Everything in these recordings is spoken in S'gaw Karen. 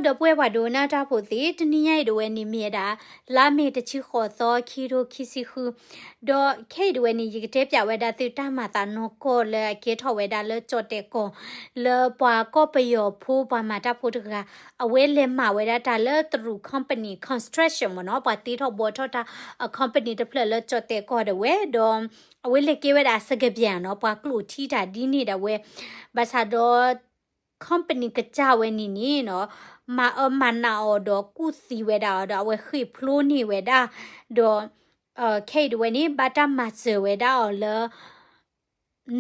ဒီပုၢ်ဝဲၢ်ပှၤဒိကနၣ်တၢ်ဖိသ့ၣ်, တနံၤညါအံၤဒၣ်ဝဲန့ၣ်မ့ၢ်ဝဲဒၣ် လါမ့ၤတဆံဃိးသီ ခံထိခံဆံဃု, ဒီးခဲအံၤဒၣ်ဝဲန့ၣ် ယကတဲပၠးဝဲဒၣ်သုတၢ်မၤသးနီၢ်ကီၢ်လၢအကဲထီၣ်ဝဲဒၣ်လၢကၠီၣ်တဲာ်ကီၢ် လၢပှၤကီၢ်ပယီၤဖိပှၤမၤတၢ်ဖိတဂၤ အဝဲလဲၤမၤဝဲဒၣ်တၢ်လၢတရူး company construction မ့ၢ်နီၤ, ပှၤတ့ထီၣ်ဘှီထီၣ်တၢ် အ company တဖျၢၣ်လၢကၠီၣ်တဲာ်ကီၢ်ဒၣ်ဝဲ, ဒီးအဝဲလဲၤကဲဝဲဒၣ်စကဘၠၣ်နီၤ, ပှၤကျိာ်ထံတၢ်ဒ်န့ၣ်ဒၣ်ဝဲ, ဘၣ်ဆၣ်ဒီး company ကစၢ်ဝဲန့ၣ်န့ၣ်နီၤ, မၤအၢမၤနးအီၤဒီးကူၣ်သံဝဲဒၣ်အီၤဒီး အဝဲဃ့ၢ်ဖျိန့ၢ်ဝဲဒၣ်, ဒီး ခဲအံၤဒၣ်ဝဲန့ၣ် ဘၣ်တၢ်မၤစၢၤဝဲဒၣ်အီၤလၢ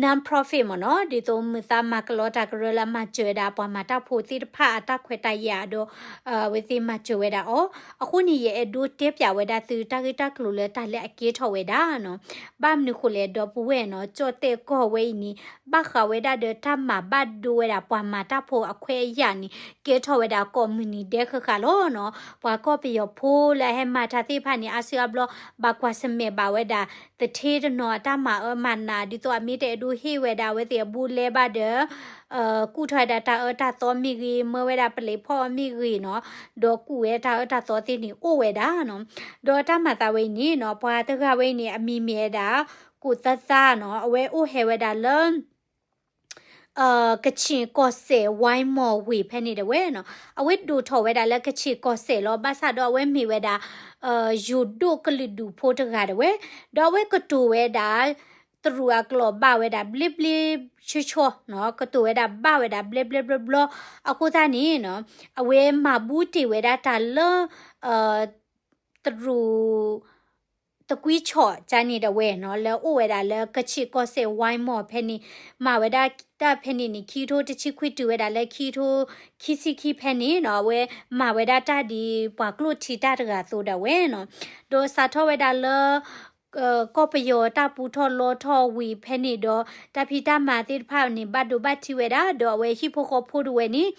non-profit မ့ၢ်နီၤ, ဒ်သိးမုာ်သးမၤကလီတၢ်ကရၢလၢမၤစၢၤဝဲဒၣ်ပှၤမၤတၢ်ဖိသ့ၣ်တဖၣ်အတၢ်ခွဲးတၢ်ယာ်ဒီး အဝဲသ့ၣ်မၤစၢၤဝဲဒၣ်အီၤ, အဃိန့ၣ် ယအဲၣ်ဒိးတဲပၠးဝဲဒၣ်သုတၢ်ဂ့ၢ်တၢ်ကျိၤလၢတၢ်လၢအကဲထီၣ်ဝဲဒၣ်နီၤ, ဘၣ်မနုၤဃိလဲၣ် ဒီပုၢ်ဝဲၢ်နီၤ, ကၠီၣ်တဲာ်ကီၢ်ဝဲအံၤန့ၣ် ဘၣ်ဃးဝဲဒၣ်ဒီးတၢ်မၤဘၣ်ဒိဝဲဒၣ်ပှၤမၤတၢ်ဖိအခွဲးအယာ်န့ၣ် ကဲထီၣ်ဝဲဒၣ်ကိးမုၢ်နံၤဒဲးဃၣ်ဃၣ်လီၤနီၤ, ပှၤကီၢ်ပယီၤဖိလၢအဟဲမၤတၢ်သ့ၣ်တဖၣ်န့ၣ် အါစုအါဘျီ ဘၣ်ကွၢ်ဆၢၣ်မဲာ်ဘၣ်ဝဲဒၣ် သထ့တနီၤအတၢ်မၤအၢမၤနး ဒ်သိးအမ့ၢ်တအဲၣ်ဒိးဟ့ၣ်ဝဲဒၣ်အဝဲသ့ၣ်အဘူးအလဲဘၣ်ဒီး ကူၣ်ထီၣ်ဝဲဒၣ်တၢ်အၢတၢ်သီမ့ၢ်ဂ့ၤ, မၢဝဲဒၣ်ပလံးဖီမ့ၢ်ဂ့ၤနီၤ, ဒီးကူၣ်ဝဲတၢ်အၢတၢ်သီသ့ၣ်န့ၣ်အိၣ်ဝဲဒၣ်နီၤ, ဒီးတၢ်မၤသးဝဲအံၤန့ၣ်နီၤ, ပှၤတဂၤဝဲအံၤန့ၣ် အမံၤမ့ၢ်ဝဲဒၣ် ကိၣ်သၢသါနီၤ, အဝဲအိၣ်ဟဲဝဲဒၣ်လၢ ကချ့ၣ်ကီၢ်စဲၣ် ဝါမီၢ်ဝ့ၢ်ဖဲန့ၣ်ဒၣ်ဝဲနီၤ, အဝဲဒိၣ်ထီၣ်ဝဲဒၣ်လၢကချ့ၣ်ကီၢ်စဲၣ်လီၤ, ဘၣ်ဆၣ်ဒီးအဝဲမ့ၢ်ဝဲဒၣ် ယိၤဒိၣ်ကလုာ်ဒူၣ်ဖိတဂၤဒၣ်ဝဲ, ဒီးအဝဲကတိၤဝဲဒၣ် တရူးအကျိာ်ဘၣ်ဝဲဒၣ်ဘျ့ဘျ့ဆှီဆှီနီၤ, ကတိၤဝဲဒၣ်ဘၣ်ဝဲဒၣ်ဘျ့ဘျ့ဘျီဘျီ, အဃိသတးန့ၣ်နီၤ, အဝဲမၤဘူးတ့ၢ်ဝဲဒၣ်တၢ်လၢ တရူး သကွံၢ်ဆီၣ်ကန့ၣ်ဒၣ်ဝဲနီၤ, လၢအိၣ်ဝဲဒၣ်လၢကချ့ၣ်ကီၢ်စဲၣ် ဝါမီၢ်ဖဲန့ၣ်, မၤဝဲဒၣ်တၢ်ဖဲန့ၣ်န့ၣ် ခံကထိတဆံခွံ တုၤဝဲဒၣ်လၢခံကထိခံဆံခံဖဲန့ၣ်နီၤ, အဝဲမၤဝဲဒၣ်တၢ်ဒ်ပှၤကျိာ်ထံတၢ်တဂၤအသိးဒၣ်ဝဲနီၤ, ဒီးစးထီၣ်ဝဲဒၣ်လၢ ကီၢ်ပယီၤတၢ်ပူထီၣ်လီထီၣ်ဝံၤဖဲန့ၣ်ဒီး တၢ်ဖံးတၢ်မၤသ့ၣ်တဖၣ်န့ၣ် ဘၣ်ဒိဘၣ်ထံးဝဲဒၣ်, ဒီးအဝဲဟံၣ်ဖိဃီဖိဒၣ်ဝဲန့ၣ်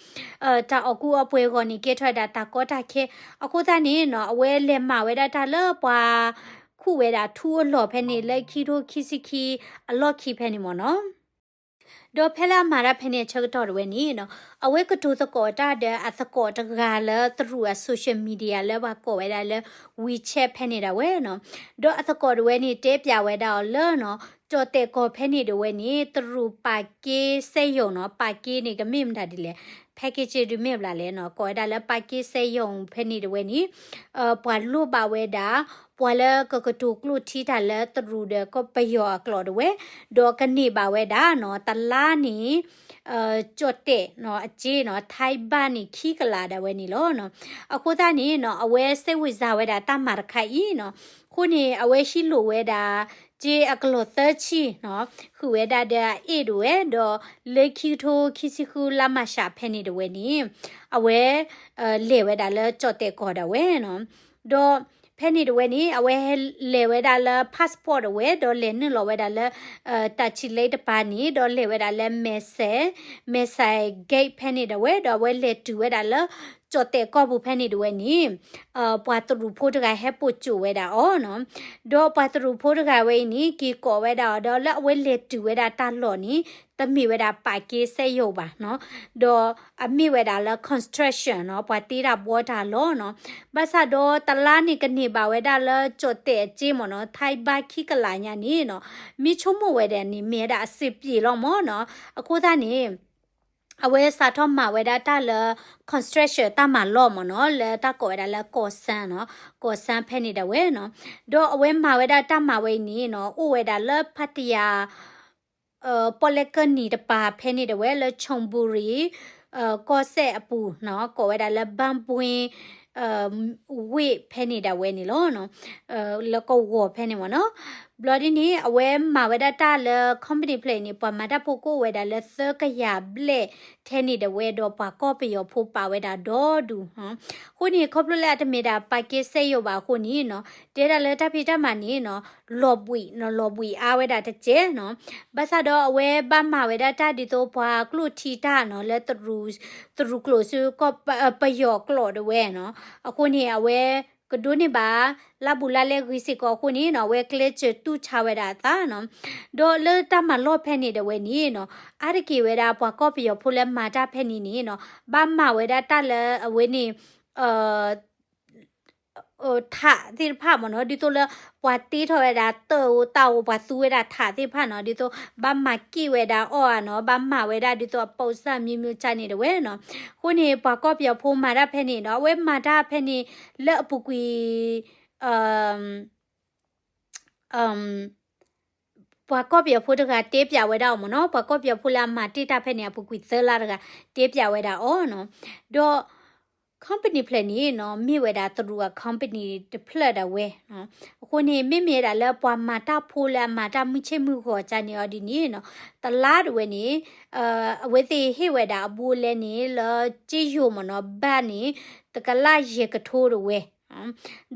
တၢ်အီၣ်ကူအီပှဲၤအဂီၢ်န့ၣ် ကဲထီၣ်ဝဲဒၣ်တၢ်ကီတၢ်ခဲ, အဃိသတးန့ၣ်နီၤ, အဝဲလဲၤမၤဝဲဒၣ်တၢ်လၢပှၤ ခူၣ်ဝဲဒၣ်ထူအလီၢ်ဖဲန့ၣ် လၢခံကထိခံဆံခံအလီၢ်ခံဖဲန့ၣ်မ့ၢ်နီၤ. ဒီးဖဲလၢအမၤတၢ်ဖဲန့ၣ်အဆၢကတီၢ်ဒၣ်ဝဲန့ၣ်နီၤ, အဝဲကတိၤသကိးတၢ်ဒီးအသကိးတဂၤလၢတရူးအ social media လၢပှၤကိးဝဲဒၣ်လၢ WeChat ဖဲန့ၣ်ဒၣ်ဝဲနီၤ, ဒီးအသကိးဒၣ်ဝဲန့ၣ် တဲပၠးဝဲဒၣ်အီၤလၢနီၤ, ကၠီၣ်တဲာ်ကီၢ်ဖဲန့ၣ်ဒၣ်ဝဲန့ၣ် တရူးပာ်က့စဲယိာ်နီၤ, ပာ်က့န့ၣ် ကမ့ၢ်မတၤဒ်လဲၣ်, package ဒုးမ့ၢ်ဘျီလဲၣ်နီၤ, ကိးဝဲဒၣ်လၢပာ်က့စဲယိာ်ဖဲန့ၣ်ဒၣ်ဝဲန့ၣ် ပှၤလိၣ်ဘၣ်ဝဲဒၣ် ပှၤလၢကကတိၤကျိာ်ထံတၢ်လၢတရူးဒီးကီၢ်ပယီၤအကျိာ်ဒၣ်ဝဲ, ဒီးကန့ၢ်ဘၣ်ဝဲဒၣ်နီၤ, တလါန့ၣ် ကၠီၣ်တဲာ်နီၤ, အစ့နီၤ, ထါဘၣ်န့ၣ်ခံကလးဒၣ်ဝဲန့ၣ်လီၤနီၤ. အဃိသတးန့ၣ်နီၤ, အဝဲစဲးဝံၤစၢ်ဝဲဒၣ်တၢ်မၤတခါအံၤနီၤ, အဃိန့ၣ် အဝဲဟံးလိၢ်ဝဲဒၣ် စ့အကလီၢ်သၢဆံနီၤ, ဃုာ်ဝဲဒၣ်ဒီးအအ့ၣ်ဒၣ်ဝဲ, ဒီးလၢခံကထိခံဆံဃု လါမၢ်ၡးဖဲန့ၣ်ဒၣ်ဝဲန့ၣ် အဝဲ လဲၤဝဲဒၣ်လၢကၠီၣ်တဲာ်ကီၢ်ဒၣ်ဝဲနီၤ. ဒီးဖဲန့ၣ်ဒၣ်ဝဲန့ၣ် အဝဲလဲၤဝဲဒၣ်လၢ passport ဒၣ်ဝဲ, ဒီးလဲၤနုာ်လီၤဝဲဒၣ်လၢ တၢ်ဆံးလ့တပၤန့ၣ်, ဒီးလဲၤဝဲဒၣ်လၢ မဲစဲး, မဲစဲး gate ဖဲန့ၣ်ဒၣ်ဝဲ, ဒီးအဝဲလဲၤတုၤဝဲဒၣ်လၢ ကၠီၣ်တဲာ်ကီၢ်ပူၤဖဲန့ၣ်ဒၣ်ဝဲန့ၣ် ပှၤတရူးဖိတဂၤဟဲပိာ်ကၠိာ်ဝဲဒၣ်အီၤနီၤ. ဒီးပှၤတရူးဖိတဂၤဝဲအံၤန့ၣ် က့ၤကိးဝဲဒၣ်အီၤဒီးလၢအဝဲလဲၤတုၤဝဲဒၣ်တၢ်လီၢ်န့ၣ် တမ့ၢ်ဝဲဒၣ်ပာ်က့စဲယိာ်ဘၣ်နီၤ. ဒီးအမ့ၢ်ဝဲဒၣ်လၢ construction နီၤ, ပှၤတ့တၢ်ဘှီတၢ်လီၢ်နီၤ. ဘၣ်ဆၣ်ဒီးတလါန့ၣ်ကန့ၢ်ဘၣ်ဝဲဒၣ်လၢကၠီၣ်တဲာ်အစ့မ့ၢ်နီၤ, ထါဘၣ်ခံကလးညါန့ၣ်နီၤ, မ့ၢ်ဆိကမိၣ်ဝဲဒၣ်န့ၣ် မ့ၢ်ဝဲဒၣ်အစ့ပျ့ၤလီၤမ့ၢ်နီၤ. အဃိသတးန့ၣ် အဝဲစးထီၣ်မၤဝဲဒၣ်တၢ်လၢ construction တၢ်မၤလီၢ်မ့ၢ်နီၤ, လၢတၢ်ကိးဝဲဒၣ်လၢ ကီၢ်စၢၣ်နီၤ, ကီၢ်စၢၣ်ဖဲန့ၣ်ဒၣ်ဝဲနီၤ. ဒီးအဝဲမၤဝဲဒၣ်တၢ်မၤဝဲအံၤန့ၣ်နီၤ, အိၣ်ဝဲဒၣ်လၢ ဖါတယၤ ပီၣ်လဲၣ်ကၢၢ်နံၤတပၤဖဲန့ၣ်ဒၣ်ဝဲ လၢ ခၠိၣ်ဘူရံၤ ကီၢ်စဲၣ်အပူၤနီၤ, ကိးဝဲဒၣ်လၢ ဘၣ်ဘှ့ၣ် ဝ့ၢ်ဖဲန့ၣ်ဒၣ်ဝဲန့ၣ်လီၤ. လၢကဝီၤဖဲန့ၣ်မ့ၢ်နီၤ. ဘျီဒ်န့ၣ် အဝဲမၤဝဲဒၣ်တၢ်လၢ company ဖျၢၣ်အံၤန့ၣ် ပှၤမၤတၢ်ဖိကအိၣ်ဝဲဒၣ်လၢသၢကယၤဘျဲၣ်ထဲန့ၣ်ဒၣ်ဝဲ ဒီးပှၤကီၢ်ပယီၤဖိပာ်ဝဲဒၣ်ဒီဒူၣ်. အဃိန့ၣ် ခီဖျိလၢအတမ့ၢ်ဒၣ်ပာ်က့စဲယိာ်ဘၣ်အဃိန့ၣ်နီၤ, တဲဒၣ်လၢတၢ်ဖံးတၢ်မၤန့ၣ်နီၤ, လီၤဘှံးနီၤ, လီၤဘှံးအါဝဲဒၣ်တစဲးနီၤ. ဘၣ်ဆၣ်ဒီးအဝဲဘၣ်မၤဝဲဒၣ်တၢ်ဒ်သိးပှၤကျိၣ်ထံတၢ်နီၤ, လၢတရူးကျိာ်ဆူ ပယီၤကျိာ်ဒၣ်ဝဲနီၤ. အဃိန့ၣ် အဝဲ တဒိးန့ၢ်ဘၣ် လါဘူးလါလဲဂ့ၤစ့ၢ်ကီးအဃိန့ၣ်နီၤ အဝဲကျဲးစၢးတူၢ်ဆါဝဲဒၣ်အသးနီၤ. ဒီးလၢတၢ်မၤလီၢ်ဖဲန့ၣ်ဒၣ်ဝဲန့ၣ်နီၤ အါတက့ၢ်ဝဲဒၣ်ပှၤကီၢ်ပယီၤဖိလၢမၤတၢ်ဖဲန့ၣ်န့ၣ်နီၤ ဘၣ်မၤဝဲဒၣ်တၢ်လၢအဝဲန့ၣ် ထးသ့ၣ်တဖၣ်မ့ၢ်နီၤ ဒ်သိးလၢ ပှၤတ့ထီၣ်ဝဲဒၣ်တၢ်အိၣ်တၢ်အိၣ် ပှၤသူဝဲဒၣ်ထးသ့ၣ်တဖၣ်နီၤ ဒ်သိး ဘၣ်မၤက့ၣ်ဝဲဒၣ်အီၣ်ဧါနီၤ ဘၣ်မၤဝဲဒၣ်ဒ်သိးအပိစၢ်မံၤမံၤကၢ်န့ၣ်ဒၣ်ဝဲနီၤ. အဃိန့ၣ် ပှၤကီၢ်ပယီၤဖိမၤတၢ်ဖဲန့ၣ်နီၤ အဝဲမၤတၢ်ဖဲန့ၣ် လၢအပူၤကွံာ် ပှၤကီၢ်ပယီၤဖိတဂၤတဲပၠးဝဲဒၣ်အီၤမ့ၢ်နီၤ ပှၤကီၢ်ပယီၤဖိလၢအမၤတ့ၢ်တၢ်ဖဲန့ၣ် အပူၤကွံာ်သၢလါတဂၤ တဲပၠးဝဲဒၣ်အီၤနီၤ. ဒီး company ဖျၢၣ်န့ၣ်နီၤ မ့ၢ်ဝဲဒၣ်တရူးအ company တဖျၢၣ်ဒၣ်ဝဲနီၤ. အဃိန့ၣ် မ့မ့ၢ်ဒၣ်လၢပှၤမၤတၢ်ဖိလၢအမၤတၢ်မုၢ်ဆ့ၣ်မုၢ်ဂီၤကၢ်န့ၣ်အီၤဒ်န့ၣ်နီၤ တလါဒၣ်ဝဲန့ၣ် အဝဲသ့ၣ်ဟ့ၣ်ဝဲဒၣ်အဘူးအလဲန့ၣ် လၢစ့ယိၤမ့ၢ်နီၤ ဘၣ်န့ၣ် တကလးယဲၢ်ကထိဒၣ်ဝဲ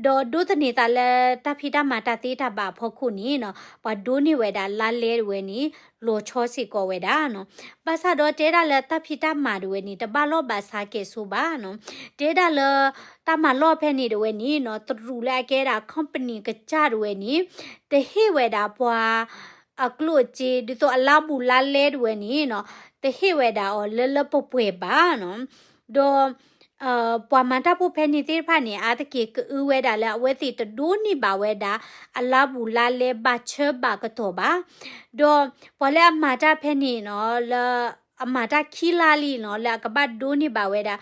ဒီးဒိးသန့ၤသးလၢတၢ်ဖံးတၢ်မၤတၢ်သ့တၢ်ဘၣ်အဖီခိၣ်န့ၣ်နီၤ ပှၤဒိးန့ၢ်ဝဲဒၣ်လါလဲဒၣ်ဝဲန့ၣ် လီၤဆီစ့ၢ်ကီးဝဲဒၣ်နီၤ. ဘၣ်ဆၣ်ဒီးတဲဒၣ်လၢတၢ်ဖံးတၢ်မၤဒၣ်ဝဲန့ၣ် တဘၣ်လီၢ်ဘၣ်စးကဲၣ်ဆိးဘၣ်နီၤ. တဲဒၣ်လၢ တၢ်မၤလီၢ်ဖဲန့ၣ်ဒၣ်ဝဲန့ၣ်နီၤ တရူးလၢအကဲဒၣ် company ကစၢ်ဒၣ်ဝဲန့ၣ် တဟ့ၣ်ဝဲဒၣ်ပှၤ အကျိၣ်အစ့ ဒ်သိးအလါဘူးလါလဲဒၣ်ဝဲန့ၣ်နီၤ တဟ့ၣ်ဝဲဒၣ်အီၤလၢလၢပှဲၤပှဲၤဘၣ်နီၤ. ဒီး ပှၤမၤတၢ်ဖိဖဲန့ၣ်သ့ၣ်တဖၣ်န့ၣ် အါတက့ၢ်ကအုဝဲဒၣ်လၢအဝဲသ့ၣ်တဒိးန့ၢ်ဘၣ်ဝဲဒၣ် အလါဘူးလါလဲဘၣ်ဆၢဘၣ်ကတီၢ်ဘၣ်. ဒီးပှၤလၢအမၤတၢ်ဖဲန့ၣ်နီၤ လၢအမၤတၢ်ခံလါလံနီၤ လၢအကဘၣ်ဒိးန့ၢ်ဘၣ်ဝဲဒၣ်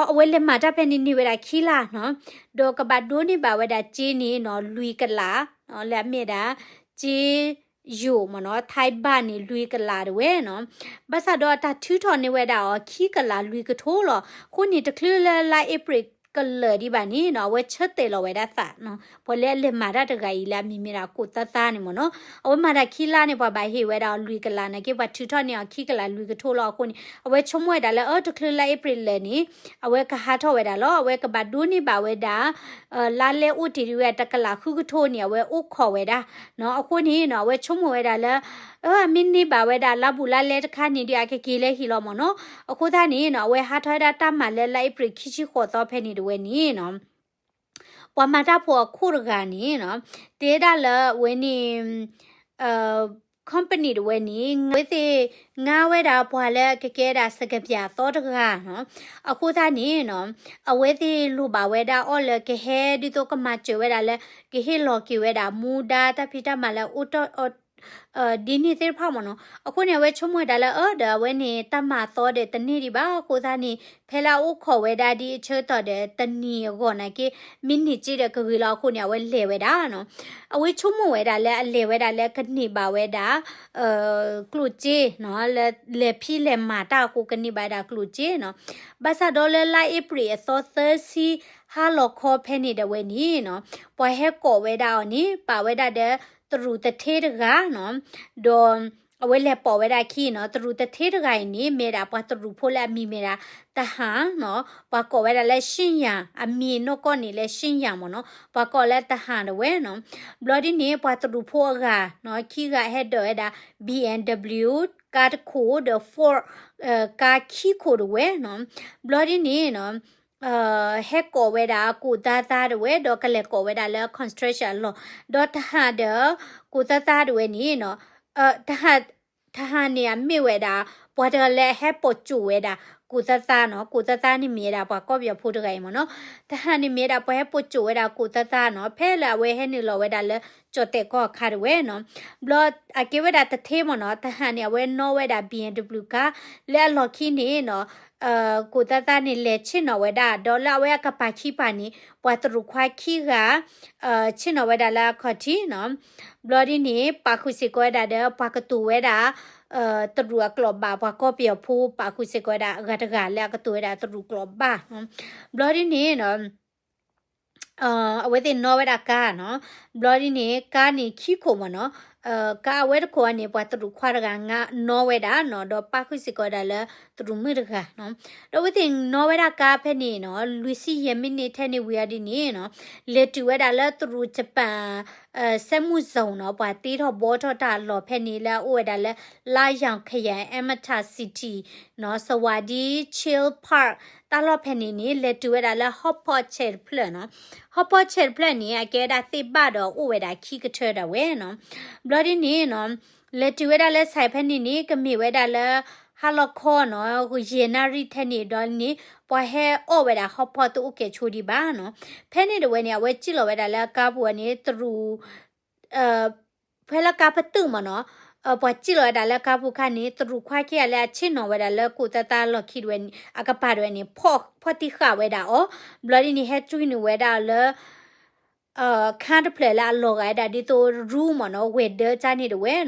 အဝဲလဲၤမၤတၢ်ဖဲန့ၣ်န့ၢ်ဝဲဒၣ်ခံလါနီၤ ဒီးကဘၣ်ဒိးန့ၢ်ဘၣ်ဝဲဒၣ်စ့န့ၣ်နီၤ လွံၢ်ကလး လၢအမ့ၢ်ဒၣ် စ့ယိၤမ့ၢ်နီၤ ထါဘၣ်န့ၣ် လွံၢ်ကလးဒၣ်ဝဲနီၤ. ဘၣ်ဆၣ်ဒီးတၢ်ထုးထီၣ်န့ၢ်ဝဲဒၣ်အီၤ ခံကလးလွံၢ်ကထိလီၤ. အဃိန့ၣ် တချုးလၢလါအ့ဖြ့ၣ်ကလၢာ်ဒံးဘၣ်န့ၣ်နီၤ အဝဲဆၢတဲာ်လီၤဝဲဒၣ်သးနီၤ ပှၤလၢအလဲၤမၤတၢ်တဂၤအံၤလၢအမံၤမ့ၢ်ဒၣ်ကိးသါသါန့ၣ်မ့ၢ်နီၤ အဝဲမၤတၢ်ခံလါန့ၣ် ပှၤဘၣ်ဟ့ၣ်ဝဲဒၣ်အီၤလွံၢ်ကလးနာ်က့ ပှၤထုးထီၣ်န့ၢ်အီၤခံကလးလွံၢ်ကထိလီၤ. အဃိန့ၣ် အဝဲဆိကမိၣ်ဝဲဒၣ်လၢ အၢ တချုးလါအ့ဖြ့ၣ်လၢာ်န့ၣ် အဝဲကဟးထီၣ်ဝဲဒၣ်လီၤ. အဝဲကဘၣ်ဒိးန့ၢ်ဘၣ်ဝဲဒၣ် လါလဲအိၣ်တ့ၢ်ဒံးဝဲတကလးဃုကထိန့ၣ် အဝဲအိၣ်ခိးဝဲဒၣ်နီၤ. အဃိန့ၣ်နီၤ အဝဲဆိကမိၣ်ဝဲဒၣ်လၢ အၢ အမ့ၢ်န့ၢ်ဘၣ်ဝဲဒၣ်လါဘူးလါလဲတခါန့ၣ်ဒီး အကက့ၤလၢဟံၣ်လီၤမ့ၢ်နီၤ. အဃိသတးန့ၣ်နီၤ အဝဲဟးထီၣ်ဝဲဒၣ်တၢ်မၤလၢလါအ့ဖြ့ၣ်ခံဆံဃိးသီဖဲန့ၣ်ဒၣ်ဝဲန့ၣ်နီၤ ပှၤမၤတၢ်ဖိအခိၣ်တဂၤန့ၣ်နီၤ တဲဒၣ်လၢအဝဲန့ၣ် company တဝဲန့ၣ် အဝဲသ့ၣ် ငါဝဲဒၣ်ပှၤလၢကကဲဒၣ်စကပၠးအသီတဂၤနီၤ. အဃိသတးန့ၣ်နီၤ အဝဲသ့ၣ်လိၣ်ဘၣ်ဝဲဒၣ်အီၤလၢကဟဲဒ်သိးကမၤစၢၤဝဲဒၣ်လၢ ကဟ့ၣ်လီၤက့ၤဝဲဒၣ်မူဒါ တၢ်ဖံးတၢ်မၤလၢအအိၣ်တီၢ် ဒ်န့ၣ်သ့ၣ်တဖၣ်မ့ၢ်နီၤ. အဃိန့ၣ် အဝဲဆိကမိၣ်ဝဲဒၣ်လၢ အၢ ဒီးအဝဲန့ၣ် တၢ်မၤအသီဒီးတန့ၢ်ဒံးဘၣ်. အဃိသတးန့ၣ် ဖဲလၢအအိၣ်ခိးဝဲဒၣ်ဒ်အဆၢကတီၢ်ဒီး တနံၤအဂီၢ်နာ်က့ မ့ၢ်န့ၢ်စ့ဒီးကဂ့ၤလီၤ. အဃိန့ၣ် အဝဲလဲၤဝဲဒၣ်နီၤ. အဝဲဆိကမိၣ်ဝဲဒၣ်လၢအလဲၤဝဲဒၣ်လၢကန့ၢ်ဘၣ်ဝဲဒၣ် ကျိၣ်စ့နီၤ လၢလဲၤဖံးလဲၤမၤတၢ်အဃိ ကန့ၢ်ဘၣ်ဝဲဒၣ်ကျိၣ်စ့နီၤ. ဘၣ်ဆၣ်ဒီးလၢလါအ့ဖြ့ၣ်အသီသၢဆံ ဟါလီၤခီဖဲန့ၣ်ဒၣ်ဝဲန့ၣ်နီၤ ပှၤဟဲကိးဝဲဒၣ်အီၤန့ၣ် ပာ်ဝဲဒၣ်ဒီး တရူးတထ့တဂၤနီၤ. ဒီး အဝဲလဲၤပိာ်ဝဲဒၣ်ခံနီၤ. တရူးတထ့တဂၤအံၤန့ၣ် မ့ၢ်ဒၣ်ပှၤတရူးဖိလၢအမံၤမ့ၢ်ဒၣ် တဟၣ်နီၤ. ပှၤကိးဝဲဒၣ်လၢ ရှံၣ်ယၣ်, အမံၤနီၢ်ကီၢ်န့ၣ်လၢ ရှံၣ်ယၣ်မ့ၢ်နီၤ. ပှၤကိးလၢတဟၣ်ဒၣ်ဝဲနီၤ. ဘျီဒ်န့ၣ် ပှၤတရူးဖိအဂၤနီၤ ခံဂၤဟဲဒၢးဝဲဒၣ် ဘံၣ်အဲၣ်ဒဘျံၣ် ကါတခိၣ်ဒီး Ford ကါခံခိၣ်ဒၣ်ဝဲနီၤ. ဘျီဒ်န့ၣ်နီၤ ဟဲကိးဝဲဒၣ်ကိးသါသါဒၣ်ဝဲ ဒီးကလဲၤကိးဝဲဒၣ်လၢ construction အလီၢ်, ဒီးတဟၣ်ဒီး ကိးသါသါဒၣ်ဝဲန့ၣ်နီၤ တဟၣ်န့ၣ်အမ့ၢ်ဝဲဒၣ် ပှၤတဂၤလၢအဟဲပိာ်ကၠိာ်ဝဲဒၣ် ကိးသါသါနီၤ. ကိးသါသါန့ၣ်မ့ၢ်ဝဲဒၣ်ပှၤကီၢ်ပယီၤဖိတဂၤအံၤမ့ၢ်နီၤ. တဟၣ်န့ၣ်မ့ၢ်ဝဲဒၣ်ပှၤဟဲပိာ်ကၠိာ်ဝဲဒၣ်ကိးသါသါနီၤ ဖဲလၢအဝဲဟဲနုာ်လီၤဝဲဒၣ်လၢ ကၠီၣ်တဲၣ်ကီၢ်အခါဒၣ်ဝဲနီၤ. ဘျီအကဲဝဲဒၣ်တထ့မ့ၢ်နီၤ. တဟၣ်န့ၣ် အဝဲနီၣ်ဝဲဒၣ် ဘံၣ်အဲၣ်ဒဘျံၣ် ကါ လၢအလီၢ်ခံန့ၣ်နီၤ ကိးသါသါန့ၣ် လဲၤဆ့ၣ်နီၤဝဲဒၣ် ဒီးလၢအဝဲအကပၤခံပၤန့ၣ် ပှၤတရူးခွါခံဂၤ ဆ့ၣ်နီၤဝဲဒၣ်လၢအခီၣ်ထံးနီၤ. ဘျီဒ်န့ၣ် ပာ်ဃုာ်စ့ၢ်ကီးဝဲဒၣ်ဒီး ပှၤကတိၤဝဲဒၣ် တရူးအကျိာ်ဘၣ် ပှၤကီၢ်ပယီၤဖိ ပာ်ဃုာ်စ့ၢ်ကီးဝဲဒၣ်အဂၤတဂၤလၢအကတိၤဝဲဒၣ်တရူးကျိာ်ဘၣ်နီၤ. ဘျီဒ်န့ၣ်နီၤ အဝဲသ့ၣ်နီၣ်ဝဲဒၣ်ကါနီၤ. ဘျီဒ်န့ၣ် ကါန့ၣ်ခံခိၣ်မ့ၢ်နီၤ. ကါအဝဲတခိၣ်အံၤန့ၣ် ပှၤတရူးခွါတဂၤနီၣ်ဝဲဒၣ်နီၤ ဒီးပာ်ဃုာ်စ့ၢ်ကီးဝဲဒၣ်လၢတရူးမုၣ်တဂၤနီၤ. ဒီးအဝဲသ့ၣ်နီၣ်ဝဲဒၣ်ကါဖဲန့ၣ်နီၤ လွံၢ်ဆံယဲၢ်မံးနံးထဲန့ၣ်ဝံၤအီၤဒ်န့ၣ်နီၤ လဲၤတုၤဝဲဒၣ်လၢတရူး Japan စဲမုၢ်စိၤနီၤ ပှၤတ့ထီၣ်ဘှီထီၣ်တၢ်အလီၢ်ဖဲန့ၣ် လၢအအိၣ်ဝဲဒၣ်လၢ လါယၣ်ခယၣ် Emmet City နီၤ စဝၤဒံ Chill Park တၢ်လီၢ်ဖဲန့ၣ်န့ၣ် လဲၤတုၤဝဲဒၣ်လၢ ဟီၣ်ဖီၣ်ဆဲးတဖျၢၣ်နီၤ. ဟီၣ်ဖီၣ်ဆဲးတဖျၢၣ်န့ၣ် အကဲဝဲဒၣ်သ့ၣ်ဘၣ်ဒီးအိၣ်ဝဲဒၣ်ခံကထၢဒၣ်ဝဲနီၤ. ဘျီဒ်န့ၣ်နီၤ လဲၤတုၤဝဲဒၣ်လၢ site ဖဲန့ၣ်န့ၣ် ကမ့ၢ်ဝဲဒၣ်လၢ ဟါလီၤခီနီၤ ယဲၢ်နၣ်ရံၣ်ထဲန့ၣ်ဒီးန့ၣ် ပှၤဟဲအီၣ်ဝဲဒၣ်ဟီၣ်ဖီၣ်တအိၣ်ကဲဆိဒံးဘၣ်နီၤ. ဖဲန့ၣ်တဝဲန့ၣ် အဝဲစံၣ်လီၤဝဲဒၣ်လၢကါပူၤန့ၣ် တရူး ဖဲလၢကါပတုာ်မ့ၢ်နီၤ ပှၤစံၣ်လီၤဝဲဒၣ်လၢကါပူၤခါန့ၣ် တရူးခွါခံဂၤလၢအဆ့ၣ်နီၤဝဲဒၣ်လၢကိးသးသးလီၢ်ခံတဝဲန့ၣ် အကပၤတဝဲန့ၣ် ဖီၣ်တံၢ်ဃာ်ဝဲဒၣ်အီၤ ဘျီဒ်န့ၣ် ဟဲကွံနုာ်ဝဲဒၣ်လၢ ခါတဖျၢၣ်လၢအလီၤဂာ်ဝဲဒၣ်ဒ်သိး ရူမ့ၢ်နီၤ ဝဲၤဒၢကၠါန့ၣ်တဝဲနီၤ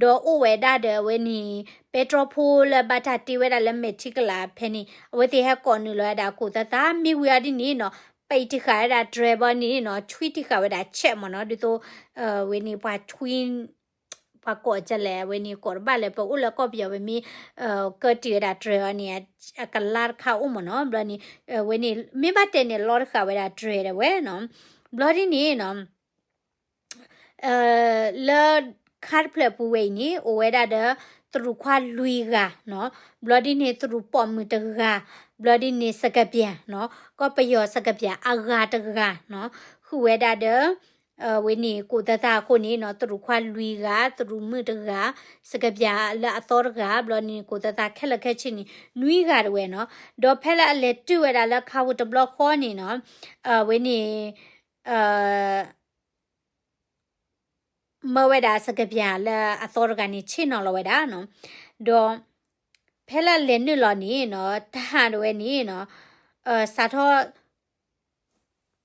ဒီးအိၣ်ဝဲဒၣ်ဒီးအဝဲန့ၣ် ပဲတြီဖိလၢဘၣ်တၢ်တ့ဝဲဒၣ်လၢမဲာ်ထံကလၤဖဲန့ၣ် အဝဲသ့ၣ်ဟဲကိးနုာ်လီၤဝဲဒၣ်ကိးသးသး မ့ၢ်ဝံၤအီၤဒ်န့ၣ်နီၤ ပံးတံၢ်ဃာ်ဝဲဒၣ်တြဲၤဘီန့ၣ်နီၤ ဆွံတံၢ်ဃာ်ဝဲဒၣ်ဆဲးမ့ၢ်နီၤ ဒ်သိး ဝဲန့ၣ်ပှၤဆွံ ပှၤကိးကလဲၣ် ဝဲန့ၣ်ကိးတဘၣ်လၢပအိၣ်လၢကီၢ်ပယီၤဝဲမ့ၢ် ကၢတံၢ်ဝဲဒၣ်တြဲၤအီၤန့ၣ် အကလါတခါအိၣ်မ့ၢ်နီၤ ဘျီန့ၣ် ဝဲန့ၣ် မ့ၢ်ဘၣ်တဲန့ၣ် လီတဃာ်ဝဲဒၣ်တြဲၤဒၣ်ဝဲနီၤ ဘျီဒ်န့ၣ်နီၤ လၢခါတဖျၢၣ်ပူၤဝဲအံၤန့ၣ် အိၣ်ဝဲဒၣ်ဒီး တရူးခွါလွံၢ်ဂၤနီၤ ဘျီဒ်န့ၣ် တရူးပိာ်မုၣ်တဂၤ ဘျီဒ်န့ၣ် စကပၤနီၤ ကီၢ်ပယီၤစကပၤအဂၤတဂၤနီၤ ဃုာ်ဝဲဒၣ်ဒီး ဝဲန့ၣ်ကိးသးသးအဃိန့ၣ်နီၤ တရူးခွါလွံၢ်ဂၤ တရူးမုၣ်တဂၤ စကပၤလၢအသီတဂၤ ဘျီန့ၣ်ကိးသးသးခဲလၢာ်ခဲဆ့န့ၣ် နွံဂၤတဝဲနီၤ ဒီးဖဲလၢအလဲၤတုၤဝဲဒၣ်လၢခါပူၤတဘျီဃီန့ၣ်နီၤ ဝဲန့ၣ် မၢဝဲဒၣ်စကပၤလၢအသီတဂၤန့ၣ် ဆ့ၣ်နီၤလီၤဝဲဒၣ်နီၤ ဒီးဖဲလၢလဲၤနုာ်လီၤန့ၣ်နီၤ တဟါတဝဲန့ၣ်နီၤ စးထီၣ်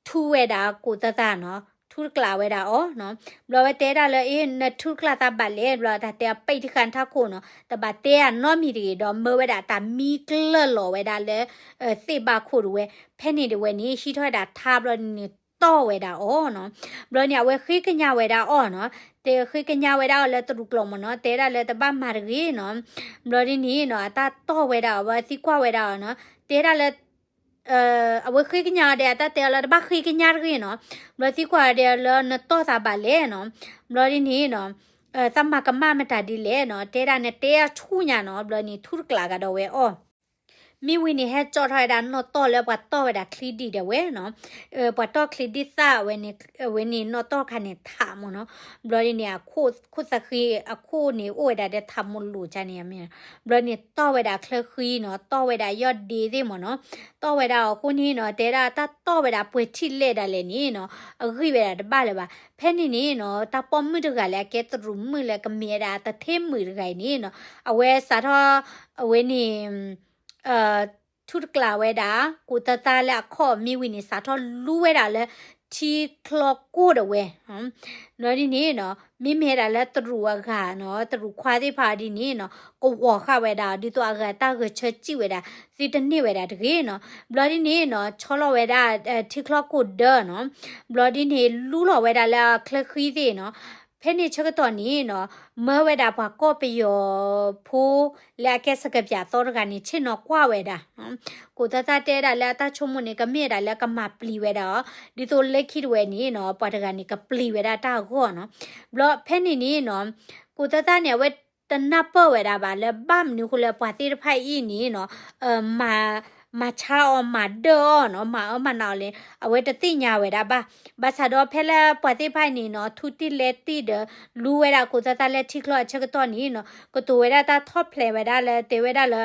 ထူဝဲဒၣ်ကိးသးသးနီၤ ထူတကျးဝဲဒၣ်အီၤနီၤ ဘျီဝဲတဲဒၣ်လၢ အ့ နထူတကျးသးဘၣ်လဲၣ် ဘျီတၢ်တဲအပံးတခါနထါခိၣ်နီၤ တဘၣ်တဲအနီတမံၤတဂ့ၤ ဒီးမၢဝဲဒၣ်တၢ်မံကျၢၢ်လီၤဝဲဒၣ်လၢ သ့ၣ်ဘၣ်ခိၣ်တဝဲ ဖဲန့ၣ်တဝဲန့ၣ် ဟံးထီၣ်ဝဲဒၣ်ထါဘျီန့ၣ်တီၢ်ဝဲဒၣ်အီၤနီၤ ဘျီန့ၣ် အဝဲဃ့ကညးဝဲဒၣ်အီၤနီၤ တဲဃ့ကညးဝဲဒၣ်အီၤလၢတရူးကျိာ်မ့ၢ်နီၤ တဲဒၣ်လၢတဘၣ်မၤတဂ့ၤနီၤ ဘျီဒ်န့ၣ်နီၤ အတၢ်တီၢ်ဝဲဒၣ်အီၤ ဘျီသံကွၢ်ဝဲဒၣ်အီၤနီၤ တဲဒၣ်လၢ အဝဲဃ့ကညးအီၤဒီး အတၢ်တဲအီၤလၢတဘၣ်ဃ့ကညးတဂ့ၤနီၤ ဘျီသံကွၢ်အီၤဒီးလၢ နတီၢ်သးဘၣ်လဲၣ်နီၤ ဘျီဒ်န့ၣ်နီၤ သးမၤကမၣ်မတၤဒ်လဲၣ်နီၤ တဲဒၣ်နတဲအဆူၣ်ညါနီၤ ဘျီန့ၣ် ထူတကျးကဒီးဝဲအီၤ မ့ၢ်ဝံၤန့ၣ် ဟဲကၠီထီၣ်ဝဲဒၣ်နီၣ်တီၢ်လၢပှၤတီၢ်ဝဲဒၣ်ချံဒံၣ်ဒၣ်ဝဲနီၤ ပှၤတီၢ်ချံဒံၣ်သၣ်ဝဲန့ၣ် ဝဲန့ၣ်နီၣ်တီၢ်ခါန့ၣ်ထးမ့ၢ်နီၤ ဘျီဒ်န့ၣ် အခိၣ်သဃံအခိၣ်န့ၣ် အိၣ်ဝဲဒၣ်ဒီးထးမိၢ်လိာ်ကန့ၣ်မ့ၢ် ဘျီန့ၣ်တီၢ်ဝဲဒၣ်ချၢဃံနီၤ တီၢ်ဝဲဒၣ်ယီၢ်ဒ့သ့ၣ်မ့ၢ်နီၤ တီၢ်ဝဲဒၣ်အီၤအဃိန့ၣ်နီၤ တဲဒၣ်တၢ်တီၢ်ဝဲဒၣ်ပှဲၤထံၣ်လဲၣ်ဒၣ်လဲာ်န့ၣ်နီၤ အဂံၢ်ဝဲဒၣ်တဘၣ်လၢၤဘၣ် ဖဲန့ၣ်န့ၣ်နီၤ တၢ်ပိာ်မုၣ်တဂၤလၢအကဲတရူးမုၣ်လၢကမ့ၢ်ဝဲဒၣ်တထ့မုၣ်တဂၤအံၤန့ၣ်နီၤ အဝဲစးထီၣ် အဝဲန့ၣ် ထူတကျးဝဲဒၣ် ကိးသးသးလၢအခီၣ်မ့ၢ်ဝံၤန့ၣ် စးထီၣ်လူဝဲဒၣ်လၢ ထံချီကိၢ်ဒၣ်ဝဲ ဘျီဒ်န့ၣ်နီၤ မ့မ့ၢ်ဒၣ်လၢတရူးအဂၤနီၤ တရူးခွါသ့ၣ်တဖၣ်ဒ်န့ၣ်နီၤ ကဝီၤဃာ်ဝဲဒၣ် ဒ်သိးအဂၤတၢ်ဂဲၤဆၢစံၣ်ဝဲဒၣ် သုတန့ၢ်ဝဲဒၣ်တဂ့ၤနီၤ ဘျီဒ်န့ၣ်နီၤ ဆီလီၤဝဲဒၣ် ထံချီကိၢ်ဒၢနီၤ ဘျီဒ်န့ၣ် လူလီၤဝဲဒၣ်လၢအချၢဃံသ့ၣ်နီၤ ဖဲန့ၣ်ဆၢကတီၢ်န့ၣ်နီၤ မၢဝဲဒၣ်ပှၤကီၢ်ပယီၤဖိ လၢအကဲစကပၤသီတဂၤန့ၣ် ဆ့ၣ်နီၤကွၢ်ဝဲဒၣ် ကိးသးသးတဲဒၣ်လၢအတၢ်ဆိကမိၣ်န့ၣ် ကမ့ၢ်ဒၣ်လၢကမၤပျံၤဝဲဒၣ်အီၤ ဒ်သိးလၢခံတဝဲန့ၣ်နီၤ ပှၤတဂၤန့ၣ် ကပျံၤဝဲဒၣ်တၢ်အဂီၢ်နီၤ ဘျီဖဲန့ၣ်န့ၣ်နီၤ ကိးသးသးန့ၣ် အဝဲတနၢ်ပၢၢ်ဝဲဒၣ်ဘၣ်လၢဘၣ်မနုၤအဃိလၢပှၤသ့ၣ်တဖၣ်အံၤန့ၣ်နီၤ မၤဆါအီၤ မၤဒၢၣ်အီၤနီၤ မၤအၢမၤနးအီၤလဲၣ် အဝဲတသ့ၣ်ညါဝဲဒၣ်ဘၣ် ဘၣ်ဆၣ်ဒီးဖဲလၢပှၤသ့ၣ်တဖၣ်အံၤန့ၣ်နီၤ ထူတံၢ်လဲတံၢ်ဒီး လူဝဲဒၣ်ကိးသးသးလၢထံချီအဆၢကတီၢ်န့ၣ်နီၤ ကတိၤဝဲဒၣ်တၢ်ထီၣ်ဖျဲးဝဲဒၣ်လၢ တဲဝဲဒၣ်လၢ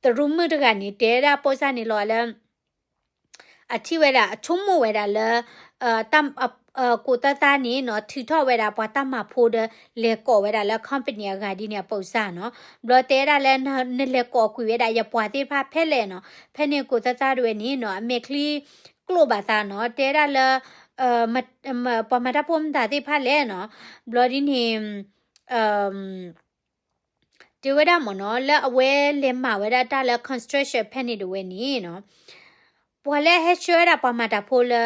တရူးမုၣ်တဂၤန့ၣ် တဲဒၣ်ပိစၢ်န့ၣ်လီၤလၢ အထံၣ်ဝဲဒၣ် အဆိကမိၣ်ဝဲဒၣ်လၢ တၢ် ကိးသးသးန့ၣ်နီၤ ထုးထီၣ်ဝဲဒၣ်ပှၤတၢ်မၤဖိဒီး လဲၤကိးဝဲဒၣ်လၢ company အဂၤဒ်န့ၣ်အပိစၢ်နီၤ ဘျီတဲဒၣ်လၢ နလဲၤကိးကွံာ်ဝဲဒၣ်ယပှၤသ့ၣ်တဖၣ်ဖဲလဲၣ်နီၤ ဖဲန့ၣ်ကိးသးသးတဝဲန့ၣ်နီၤ အမဲာ်ချံကျိၣ်ဘၣ်သးနီၤ တဲဒၣ်လၢ ပှၤမၤတၢ်ဖိမတၤသ့ၣ်တဖၣ်လဲၣ်နီၤ ဘျီဒ်န့ၣ် တဲဝဲဒၣ်မ့ၢ်နီၤ လၢအဝဲလဲၤမၤဝဲဒၣ်တၢ်လၢ construction ဖဲန့ၣ်တဝဲန့ၣ်နီၤ ပှၤလၢအဟဲဆှၢဝဲဒၣ်ပှၤမၤတၢ်ဖိလၢ